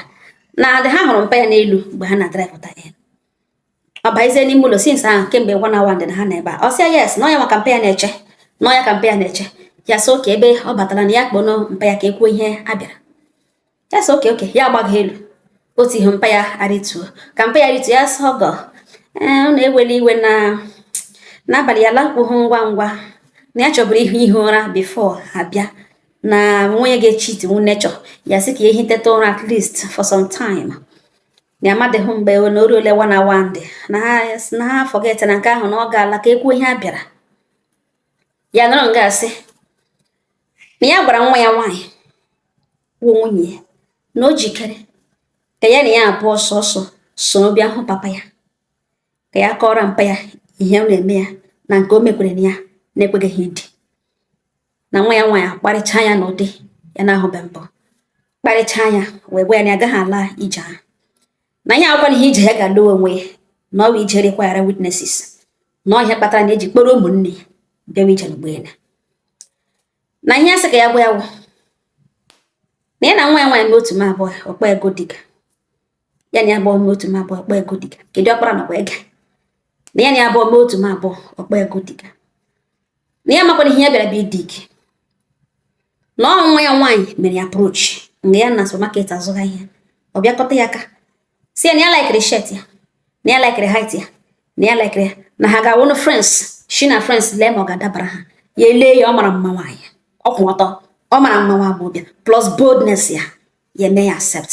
na ha hụrụ mpa ya n'elu mgbe ha na drive ta in. Ọ bazie n'ime ụlọ since ahụ, kemgbe one hour ndị na ha na ebe a. Ọ sị ya yes, na ọ ya maka mpa ya na-eche, na ọ ya ka mpa ya na-eche. Ya sị okay, ebe ọ batara na ya kpọnụ mpa ya ka ekwuo ihe a bịara. Ya sị okay, okay. Ya agbago elu otu ihe, mpa ya arịtuo. Ka mpa ya rituo, ya sị ọgọ, ee, ọ na-eweli iwe na n'abalị ya lakpughị ngwa ngwa, na ya chọburu ihu ihi ụra before ha bịa, na nwunye ga-echeat wu nature ya. Sị ka ya ehiteta ụra at least for some time, na amadịghị mgbe na oru ole one hour ndị na ha na ha forget na nke ahụ na ọ gaala ka ekwuo ihe a bịara. Ya nọrọ nga asị na ya gwara nwa ya nwaanyị wụ nwunye ya na o jikere ka ya na ya abụọ sọsọ soro bịa hụ papa ya, ka ya kọrọ mpa ya ihe ọ na-eme ya na nke o mekwere na ya na-ekweghị ịdị, na nwa ya nwaanyị akparịcha ya n'ụdị ya na-ahụbe mbụ, kparịcha ya wee gwa ya na ya agaghị ala ije ahụ, na ihe akwụkwọ ihe ije ya ga-alụ onwe ya, na ọ bụ ije require witnesses, na ọ ihe kpatara na eji kpọrọ ụmụnne ya bịawa ije n'ụgbọelu, na ihe asị ka ya gwa ya wụ na ya na nwa ya nwaanyị mee otu ma abụọ ọkpọ ego dịga ya na ya abụọ mee otu ma abụọ ọkpọ ego dịga. Kedu ọkpara nakwa ege na ya na ya abụọ mee otu ma abụọ ọkpọ ego dịga, na ya makwana ihe ya bịara bụ idig, na ọ nwa ya nwaanyị mere ya approach mgbe ya na supermarket azụga ihe. Ọ bịakọta ya aka si ya na ya likeri shirt ya, na ya likeri height ya, na ya likeri ya, na ha ga-awụnụ friends, shi na friends lee ma ọ ga-adabara ha. Ya elee ya, ọ mara mma, nwaanyị ọ kwụ ọtọ, ọ mara mma, nwa agbọghọbịa, plus boldness ya. Ya eme ya accept,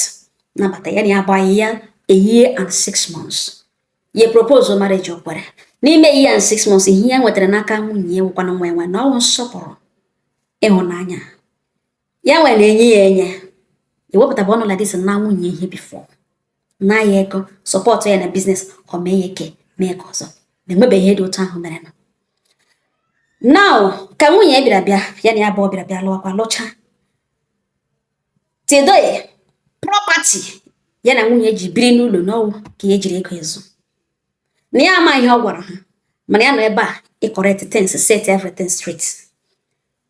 nabata ya na ya agbaghị ya a year and 6 months. Ya propose marriage, o kwere. N'ime a year and 6 months, ihe ya nwetara n'aka nwunye ya nwekwana nwa ya nwaanyị na ọwụ nsọpụrụ, ịhụnanya ya nwere na-enye ya enye ewepụtaba ọnụ like this na nwunye ihe before na ya ego support ya na business, ọ mee ya eke mee ka ọzọ na enwebeghị ihe dị otu ahụ mere. Now ka nwunye ya bịara bịa, ya na ya abụọ bịara bịa lụwakwa lụcha. Today, property ya na nwunye ji biri n'ụlọ n'ọwụ ka ya ejiri ego ezu, na ya ama ihe ọ gwara ha, mana ya nọ ebe a ị correct things, set everything straight.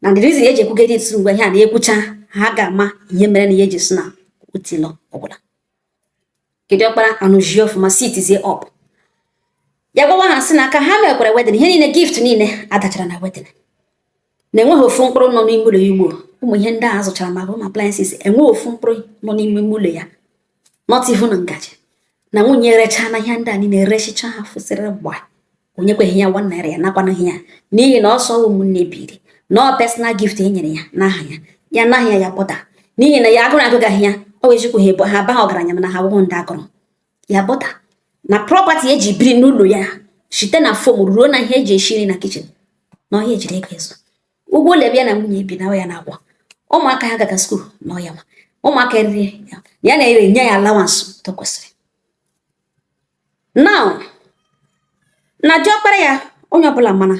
Na the reason eji ekwugide isi mgbe ihe a na-ekwucha, ha ga-ama ihe mere na ya eji si na otilọ ọgwụla. Kedu ọkpara anụzie ọfụma, sitzie up, ya gwawa ha sị na aka ha mekwara wedding, ihe niile, gift niile adachara na wedding, na enweghị ofu mkpụrụ nọ n'ime ụlọ ya ugbo. Ụmụ ihe ndị a zụchara ma home appliances, enweghị ofu mkpụrụ nọ n'ime ụlọ ya, not even ngaji. Na nwunye rechaa na ihe ndị a niile, rechicha ha fụsịrị gba, onye kweghị ya ₦1 ya nakwanaghị ya, n'ihi na ọsọ ụmụnne biri na ọ personal gift e nyere ya n'aha ya, ya anaghị ya ya bother, n'ihi na ya agụrụ agụgaghị ya. Ọ bụ eziokwu, ha ebo ha abaghị ọgaranya, mana ha wụghụ ndị agụrụ ya bother. Na property eji biri n'ụlọ ya, site na foam ruo na ihe eji esi nri na kitchen, na ọhịa ejiri ego ezu ụgwọ ụlọ ebe ya na nwunye bi na ya na-akwụ ụmụaka ya gaga school, na ọya nwa ụmụaka eriri ya, ya na-ere nye ya allowance to kwesịrị. Now, na diọkpara ya, onye ọbụla mana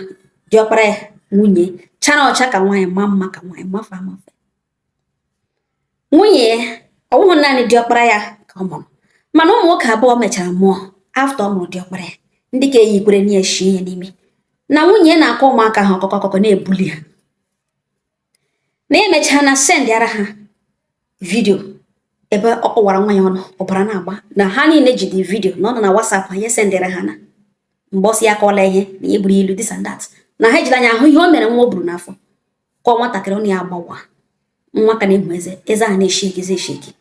diọkpara ya nwunye chara ọcha ka nwaanyị, ma mma ka nwaanyị, mafe amafe. Nwunye ya, ọ bụghị naanị diọkpara ya ka ọ mụrụ, mana ụmụ nwoke abụọ mechara mụọ after ọ mụrụ diọkpara ya, ndị ka eyikwere na ya shie ya n'ime. Na nwunye ya na-akọ ụmụaka ha ọkọkọ ọkọkọ, na-ebuli ha. Na emechaa na sendịara ha video ebe ọ kọwara nwa ya ọnụ, ọbara na-agba, na ha niile ji the video na ọ nọ na WhatsApp ha. Ya sendịara ha na mgbe ọ sị ya akọwala ihe na ya buru ilu, this and that, na ha ejiri anya ahụ ihe o mere nwa o buru n'afọ. Kọọ nwatakịrị ọnụ, ya agbawa, nwa ka na-ehu eze, eze ahụ na-eshi eke, eze eshi eke.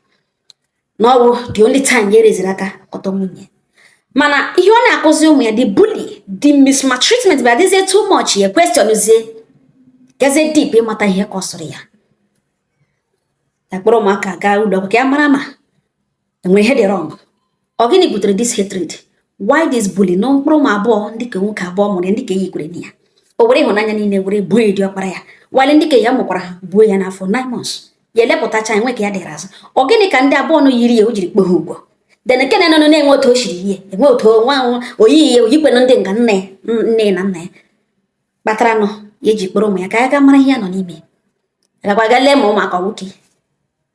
Na ọ bụ the only time ya ereziri aka kọtọ nwunye. Mana ihe ọ na-akụzi ụmụ ya, the bully, the mismaltreatment, bụ adịzie too much. Ya questionzie, gazie deep ịmata ihe ka ọ sọrọ ya. Ya kpọrọ ụmụaka gaa ụlọ ọgwụ ka ya mara ma enwere ihe dị wrong. Ọ gịnị butere this hatred? Why this bully? Na mkpụrụ ụmụ abụọ, ndị ka nwoke abụọ mụrụ ya, ndị ka eyikwere na ya, o were ịhụnanya niile were buo ya diọkpara ya, wale ndị ka ya mụkwara ha buo ya n'afọ 9 months, ya elepụtacha enwe ka ya dịrị azụ. Ọ gịnị ka ndị abụọ nọ yiri ya o jiri kpoo ha ụgwọ? Then nke na nọ na-enwe otu o siri yie, enwe otu nwa oyiyi ya oyikwenụ ndị nga nne nne na nna ya kpatara nọ ya eji kpọrọ ụmụ ya ka ya gaa mara ihe ya nọ n'ime, gakwa ga lee ma ụmụaka nwoke.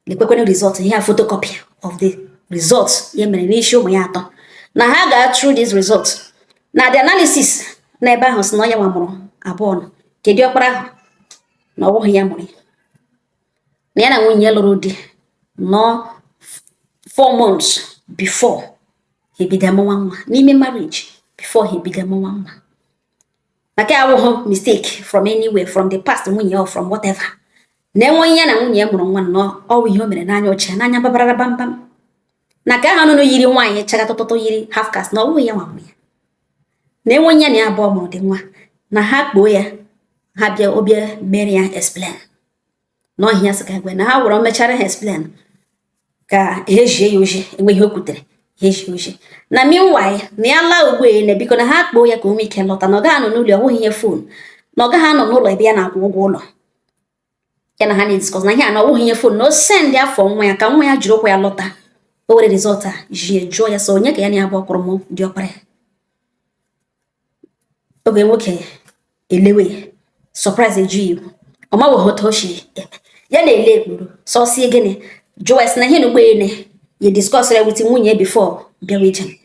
Lekwekwenụ result ihe a, photocopy of the result ya mere n'isi ụmụ ya atọ, na ha ga through this result na the analysis na ebe ahụ si na ọ ya nwa mụrụ abụọ nọ. Kedu ọkpara ahụ na ọ bụghị ya mụrụ ya, na ya na nwunye ya lụrụ di nọ 4 months before ha ebido amụwa nwa n'ime marriage, before ha ebido amụwa nwa, maka awụghị mistake from anywhere, from the past nwunye or from whatever, na enweghị ya na nwunye ya mụrụ nwa nnọọ. Ọwụ ihe o mere n'anya ochie, n'anya babarara bambam, na ka ahụ nụnụ yiri nwaanyị chaga tụtụtụ, yiri half caste, na ọ bụghị ya nwa mụrụ ya, na enweghị ya na ya abụọ mụrụ dị nwa. Na ha kpoo ya, ha bịa, obịa mere ya explain na ọhịa sị ka gwe na ha were mechara ha explain ka ha ejie ya oji, enwe ihe o kwutere ha ejie oji. Na meanwhile, na ya laa ugbu a, na biko, na ha kpoo ya ka o nwee ike lọta, na ọ gaghị anọ n'ụlọ, ọ bụghị ihe phone, na ọ gaghị anọ n'ụlọ ebe ya na-akwụ ụgwọ ụlọ ya na ha na-ediscuss na ihe a, na ọ bụghị ihe phone, na o send afọ nwa ya ka nwa ya jiri ụkwụ ya lọta. O were result a jie jụọ ya sọ onye ka ya na ya bụ ọkụrụ mụ dị ọkpara ya. Oge nwoke elewe, surprise eju ya iwu, ọ maweghị otu o si eme ya na-ele ekpuru sọsie gịnị. Jụọ ya sị na ihe na ugbo ya discuss ya with nwunye before bịawa ije.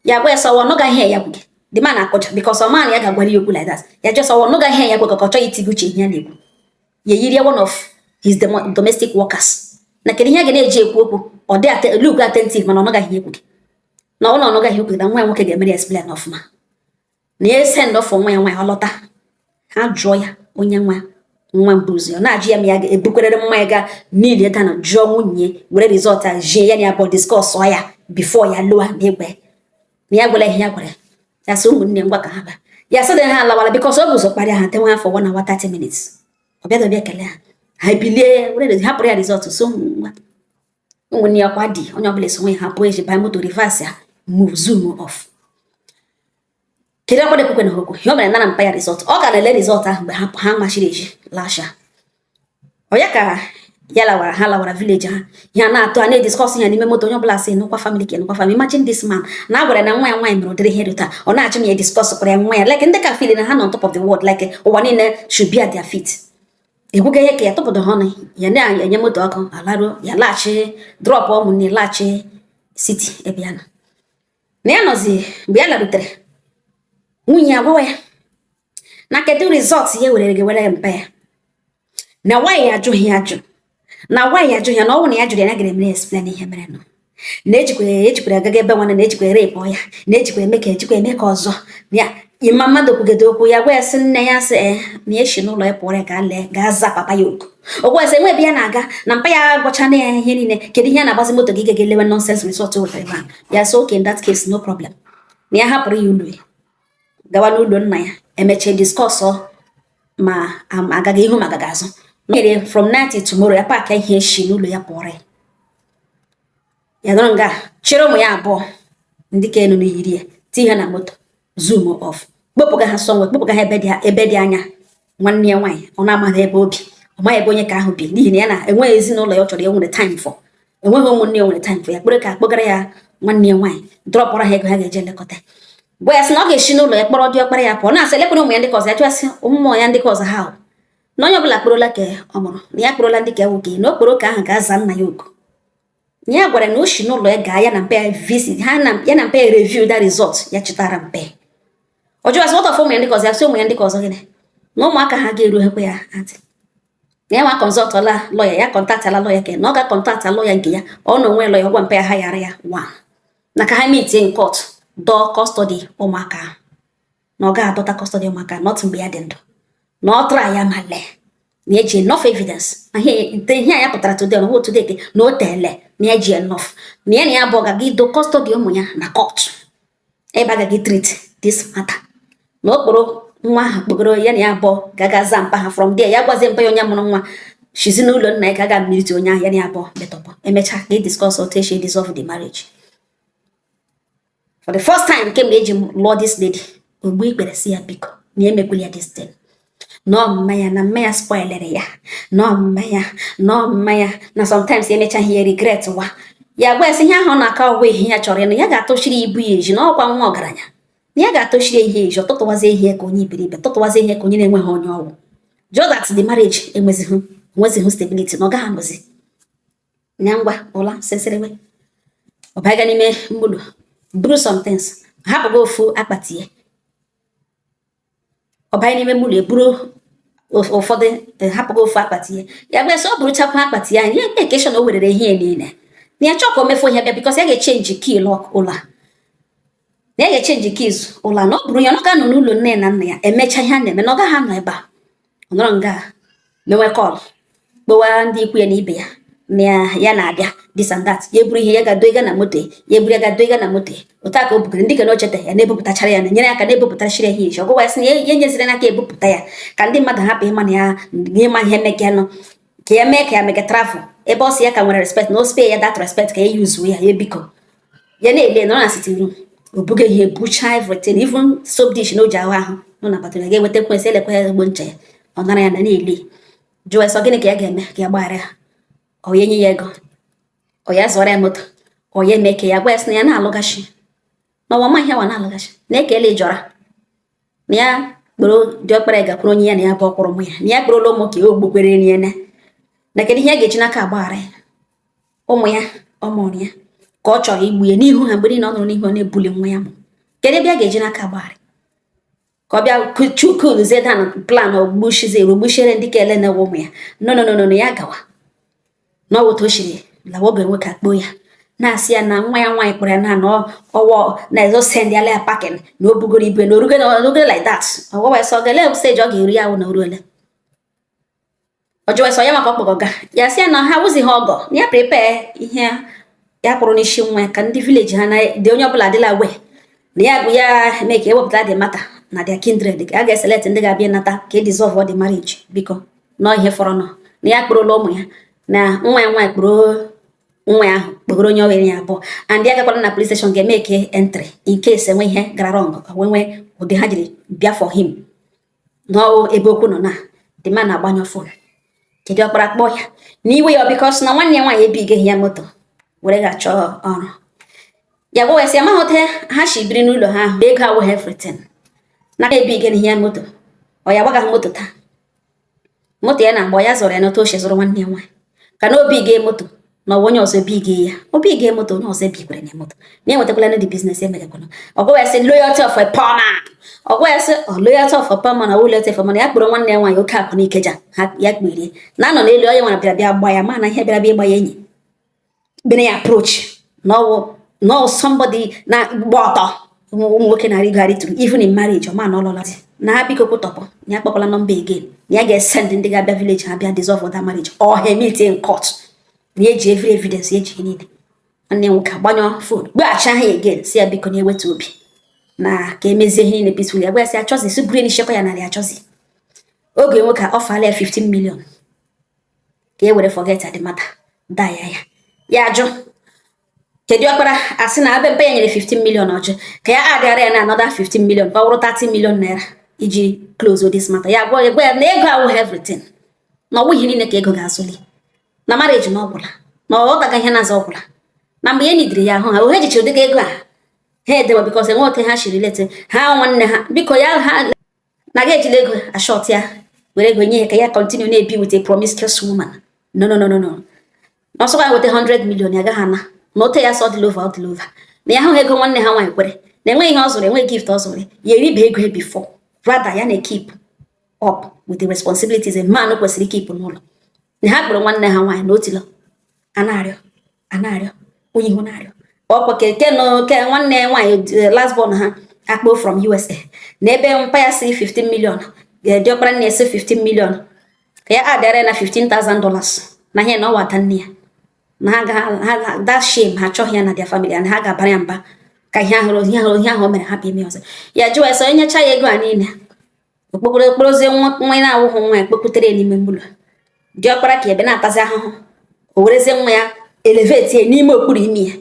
Ya gwa ya sọ ọ nụga ihe ya gwu gị. The man akọja because ọ ma na ya ga-agwara ya okwu like that. Ya just ọ nụga ihe ya gwa, ka ọ chọghị itigo uche ihe ya na-ekwu. Ya yiri one of his domestic workers, na kedu ihe a ga na-eji ekwu okwu, ọ dị look attentive, mana ọ nụgaghị ihe ekwu gị, na ọ na ọ nụgaghị okwu gị, na nwa ya nwoke ga-emere ya explain ọfụma. Na ya send off nwa ya nwaanyị, ọ lọta, ha jụọ ya onye nwa nwa mbụ ụzọ. Ọ na-ajụ ya ma ya ga-ebukwerere mmanya ga niile dana. Jụọ nwunye, were result a jie ya na ya bụ discuss ya before ya lụa na egbe na ya gwara ihe ya gwara ya. Sị ụmụnne, ngwa, ka ha ba. Ya sị ha alawala because ọ bụ ụzọ kparịa ha tenwe afọ 1 hour 30 minutes. Ọ bịa bịa kelee ha, ha ebilie were hapụrụ ya result. So ngwa, ụmụnne ya kwa dị, onye ọbụla eso nwe ha pụọ, eji banye moto, reverse ya, move, zoom off. Kedu akwado ekwekwe na okwu ihe o mere nara mpa ya result? Ọ ga na-ele result ahụ mgbe ha machiri eji lasha. Ọ ya ka ya lawara, ha lawara village ha. Ya na-atụ a na-ediscuss ya n'ime moto, onye ọbụla sị nụkwa family ka nụkwa family. Imagine this man na a gwara na nwa ya nwaanyị mere ụdịrị ihe dị taa, ọ na-achụ m ya discuss kwara ya nwa ya, like ndị ka feel na ha nọ on top of the world, like ụwa niile should be at their feet. Ekwuga ihe ka ya tụpụrụ ha ọnụ, ya na-enye moto ọkụ, alaruo, ya laghachi, drop ụmụnne, laghachi city ebe ya nọ. Na ya nọzi, mgbe ya larutere, nwunye ya gwawa ya na kedu result ya were gị were mpa ya, na nwaanyị ajụghị ya ajụ, na nwaanyị ajụghị ya, na ọ bụrụ na ya jụrụ ya, na gara emere explain ihe mere nụ, na ejikwa ejikwara agaga ebe nwanne, na ejikwa rape ya, na ejikwa eme ka ejikwa eme ka ọzọ ya. Ịma mmadụ kwugide okwu, ya gwa ya sị nne ya sị ee, na ya esi n'ụlọ ya pụọrọ ya, gaa lee, gaa za papa ya oku. O gwa ya sị enwe ebe ya na-aga, na mpa ya gwachana ya ihe niile. Kedu ihe a na-agbazi moto gị ga elewe nonsense result wetara ebe ahụ? Ya sị okay, in that case, no problem, na ya hapụrụ ya ụlọ ya, gawa n'ụlọ nna ya, emechie discuss ma agaghị ihu ma agaghị azụ. Nyere from now till tomorrow, ya pack ihe eshi n'ụlọ ya pụọrọ ya. Ya nọrọ nga chịrị ụmụ ya abụọ ndị ka enu n'yiri ya, tinye ha na moto, zoom off, kpọpụga ha somewhere, kpọpụga ha ebe dị anya. Nwanne ya nwaanyị ọ na-amaghị ebe obi, ọ maghị ebe onye ka ahụ bi, n'ihi na ya na enweghị ezinụlọ ya ọ chọrọ ya nwere time for, enweghị ụmụnne ya nwere time for ya. Kpere ka akpọgara ya. Nwanne ya nwaanyị dropụrụ ha ego ha ga-eji elekọta. Gwa ya sị na ọ ga-esi n'ụlọ ya kpọrọ diọkpara ya pụọ, na-asị elekwere ụmụ ya ndị ka ọzọ. Ya jụọ sị ụmụ ya ndị ka ọzọ ha, na onye ọbụla kpọrọla ka ọ mụrụ, na ya kpọrọla ndị ka nwoke, na okporo ka ahụ ga-aza nna ya oku. Na ya gwara na o si n'ụlọ ya gaa, ya na mpe ya visit ha, na ya na mpe ya review that result ya chịtara mpe. Ọ jụọ sị, "What of ụmụ ya ndị ka ọzọ?" Ya sị ụmụ ya ndị ka ọzọ gịnị? Na ụmụaka ha ga-erughekwa ya ntị, na ya nwa consultụla lawyer ya, contactala lawyer ke na ọ ga-contacta lawyer nke ya, ọ na onwe lawyer. Ọgwa mpe ya ha yara ya one na ka ha meet in court, dọọ custody ụmụaka ahụ, na ọ ga-adọta custody ụmụaka, not mgbe ya dị ndụ, na ọ tara ya ma lee na eji enough evidence na ihe a ya pụtara today, na ọ today ke na o teele, na ya ji enough, na ya bụ ọgaga ido custody ụmụ ya na court ebe agaghị treat this matter, na okporo nwa ahụ kpogoro ya na ya abụọ gaga za mpa ha. From there ya gwazie mpa ya onye mụrụ nwa shizi n'ụlọ nna ya ka ga mmiri onye ahụ ya na ya abụọ metọpụ, emechaa ka e discuss otu esi dissolve the marriage. For the first time kemgbe eji lụọ this lady, ogbu ikpere si ya biko na emekwala ya this thing, nọọ mmanya na mmanya spoilere ya, nọọ mmanya, nọọ mmanya, na sometimes emecha ihe regret wa ya. Gwa ya sị ihe ahụ ọ na-aka ọgwụ ihe ya chọrọ ịnụ, ya ga-atụchiri ibu ya eji na ọkwa nwa ọgaranya, na ya ga-atụchiri ihe eji ọtụtụwazie ihe ka onye iberibe, tụtụwazie ihe ka onye na-enweghị onye ọgwụ. Just that the marriage enwezighị stability, na ọ gaghị anọzi na ngwa ụla sịsịrịwe. Ọ baga n'ime mgbulu buru some things, hapụgo ofu akpati ya. Ọ banye n'ime mgbulu eburu ụfọdụ, hapụgo ofu akpati ya. Ya gwa sị ọ bụrụchakwa akpati ya, ya ekeshọn o werere ihe niile, na ya chọọ ka o mefu ihe bịa, because ya ga-echange key lock ụlọ a, na ya ga-echange keys ụlọ a, na ọ bụrụ ya na ọ ga-anọ n'ụlọ nne na nna ya emecha ihe a na-eme, na ọ gaghị anọ ebe a. Ọ nọrọ nga mewe call, kpọwa ndị ikwu ya na ibe ya na ya na-abịa, this and that. Ya eburu ihe ya ga-do ịga na moto ya, eburu ya ga-do ịga na moto ya. Otu a ka o bugara ndị ke na ochete ya na-ebupụtachara ya, na nyere aka na-ebupụtachara ya ihe iji ọgwụgwa. Ya sị na ya nyeziri n'aka ebupụta ya ka ndị mmadụ hapụ ịma na ya ịma ihe mekenụ, ka ya mee ka ya mege travel ebe ọ sị ya ka nwere respect, na o spare ya that respect, ka ya yuzuo ya. Ya biko ya na-ele nọrọ na sitting room, o buga ihe, bucha everything, even soap dish na o ji ahụ ahụ nọ na bathroom. Ya ga-eweta ekwensị elekwa ya ezigbo ncha ya, ọ nara ya na na-ele. Jụọ ya sọ gịnị ka ya ga-eme ka ya gbaghara ya? Ọ ya enye ya ego, ọ ya zụọrọ ya moto, ọ ya eme ka ya gwa ya sị na ya na-alụghachi n'ọwa ma ihe wa na-alụghachi na ekele jọra, na ya kpọrọ diọkpara ya gakwuru onye ya na ya bụ ọkwụrụ ụmụ ya, na ya kpọrọla ụmụ ka o gbukwere ya, na kedu ihe a ga-eji n'aka agbaghara ya? Ụmụ ya ọ mụrụ ya ka ọ chọrọ igbu ya n'ihu ha. Mgbe niile ọ nọrọ n'ihu ọ na-ebuli nwa ya mụ, kedu ebe a ga-eji n'aka agbaghara ka ọ bịa chukuluzie dan plan ogbushizie ogbuchiere ndị ka ele na-ewe ụmụ ya? No, no, no, no, ya gawa n'ọwụ otu o shiri lawa. Oge nwoke akpọ ya na-asị ya na nwa ya nwaanyị kpọrọ ya na ọwọ na ezo send ya ya packing, na o bugoro ibu na orugo na orugo like that. Ọgwa ya sọ ọ ga-ele stage ọ ga-eru ya wụ na oruole. Ọ jụwa sọ ya maka ọkpọgọ ga ya, sị ya na ha wụzi ha ọgọ, na ya prepare ihe ya kwụrụ n'isi nwa ya ka ndị village ha na dị onye ọbụla adịla wee na ya bụ ya mee ka ewepụta the matter na their kindred, a ga-eselect ndị ga-abịa nata ka e dissolve the marriage, biko nọ ihe fọrọ nọ na ya kpụrụla ụmụ ya, na nwa ya nwaanyị kpụrụ nwa ya ahụ kpọgoro onye ọwere ya abụọ, and ya gakwara na police station ga-eme ke entry in case enwe ihe gara wrong, wee nwee ụdị ha jiri bịa for him n'ọwụ ebe okwu nọ na the man na-agbanyụ phone. Kedu ọkpara kpọọ ya n'iwe ya, because na nwanne ya nwaanyị ebigeghị ya moto were ga-achọ ọrụ. Ya gwa ya sị amaghị otu ha si biri n'ụlọ ha ahụ, ego awụghị everything, na ebigeghị ya moto, ọ ya gbagaghị moto taa, moto ya na-agba ya zụrụ ya n'otu o si zụrụ nwanne ya nwaanyị, ka na obi gee moto na ọwa onye ọzọ ebige ya, obi gee moto, onye ọzọ ebikwere na moto, na enwetakwala na the business emegakwana. Ọgwa ya sị loyalty of a poor man, ọgwa ya sị ọ loyalty of a poor man, ọ loyalty of a man. Ya kpọrọ nwanne ya nwaanyị oke akụ n'Ikeja ha ya kperie na anọ n'elu onye nwere bịara bịa gba ya, ma na ihe bịara bịa ịgba ya enyi bịara ya approach na ọwụ na ọ somebody na gba ọtọ ụmụ nwoke na-arịgo arịtụrụ even in marriage, ọ ma na ọlọla di na ha biko kwụtọpụ na ya kpọkwala number again, na ya ga-esend ndị ga-abịa village ha bịa dissolve that marriage or ha meet in court, na eji every evidence, eji ihe niile. Nwanne ya nwoke agbanyụ phone, gbaghachi aha ya again, si ya biko na ewetu obi na ka emezie ihe niile peacefully. Ya gwa ya sị achọzi si buru nishekwa ya narị achọzi oge nwoke a ọfala ya 15 million ka e were forget the matter da ya. Ya ajụ kedu ọkpara asị na abe mpe ya nyere 15 million, ọjụ ka ya adịara ya na another 15 million ka ọ bụrụ 30 million naira iji close this matter. Ya gwa ya na ego awụghị everything, na ọwụ ihe niile ka ego ga-azụli na marriage, na ọgwụla na ọ ghọtaga ihe na-aza ọgwụla. Na mgbe ya nidiri ya ahụ ha ohe jichiri dịka ego a ha edewe, because enwe otu ha shiri lete ha nwanne ha. Biko, ya ha na ga ejila ego ashọt ya were ego nye ya ka ya continue na-ebi with a promiscuous woman. No, no, no, no, no. Na ọsọkwa ya weta 100 million, ya agaghị ana. Na ote ya sọ ọdịla over, ọdịla over. Na ya hụghị ego nwanne ha nwaanyị kwere na enweghị ihe ọ zụrụ, enweghị gift ọ zụrụ ya, eribe ego ya before. Rather, ya na-keep up with the responsibilities a man kwesịrị keep n'ụlọ. Na ha kpọrọ nwanne ha nwaanyị na otilo a na-arịọ, a na-arịọ onye ihu na-arịọ ọkwa keke nụ ke nwanne ya nwaanyị, last born ha, akpọ from USA, na ebe mpa ya si 15 million, diọkpara nne ya si 15 million, ka ya adịara na $15,000 na ihe na ọwa ada nne ya, na ha ga ha that shame, ha achọghị ya na their family, na ha ga-abara ya mba ka ihe ahụrụ, ihe ahụ, ihe ahụ o mere hapụ ime ọzọ. Ya jụọ ya sọ enyecha ya ego a niile, okpokoro okporozie nwa nwa ya na-awụghị nwa ya kpokputere ya n'ime ụlọ diọkpara ka ebe na-atazi ahụhụ. O werezie nwa ya elevate ya n'ime okpuru imi ya,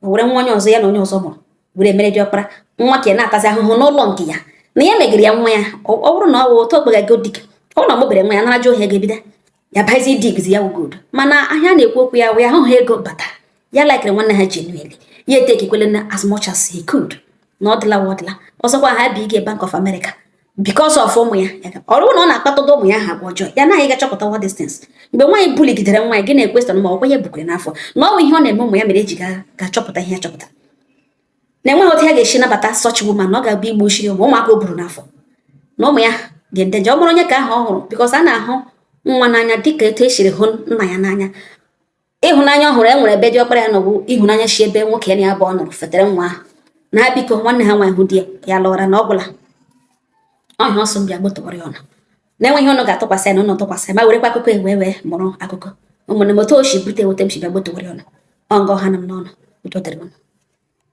o were nwa onye ọzọ ya na onye ọzọ mụrụ were mere diọkpara nwa ka ya na-atazi ahụhụ n'ụlọ nke ya na ya megiri ya nwa ya. Ọ bụrụ na ọ wụ otu okpega ego dik, ọ bụrụ na ọ mụbere nwa ya nara ohi ego ebido ya bazi digs ya wụ good. Mana ahịa na-ekwu okwu ya wụ ya ahụghị ego bata ya likere nwanne ha genuinely, ya etekikwele na as much as he could na ọ dịla, ọ dịla. Ọzọkwa, ha bi ige Bank of America because of ụmụ ya. Ọ bụrụ na ọ na-akpatụdo ụmụ ya ha agwa ọjọọ, ya naghị ga-achọpụta what distance mgbe nwaanyị buligidere nwa ya gị na-ekwesịrị ma ọkwa ya bukwere n'afọ na ọ bụ ihe ọ na-eme ụmụ ya mere eji ga-achọpụta ihe ya chọpụtara na enweghị otu ya ga-esi nabata such woman, na ọ ga-abụ igbu ochiri ụmụ ụmụaka o buru n'afọ na ụmụ ya dị ndeje. Ọ bụrụ onye ka ahụ ọ hụrụ, because a na-ahụ nwa n'anya dịka etu esiri hụ nna ya n'anya. Ịhụnanya ọ hụrụ e nwere ebe diọkpara ya nọbụ, ịhụnanya si ebe nwoke ya na ya bụ ọ nụrụ fetere nwa ahụ na ha. Biko, nwanne ha nwaanyị hụ di ya, ya lọra na ọ gwụla ọhịa ọsọ mbịa gbotọrọ ya ọnụ na-enweghị ụnụ ga-atụkwasị ya na ụnụ tụkwasị ya ma werekwa akụkọ wee wee mụrụ akụkọ. Ụmụnne m, otu o si bute ewute m si bịa gbotọrọ ya ọnụ ọ nga ọha na m n'ọnụ. Udo dịrị ụnụ.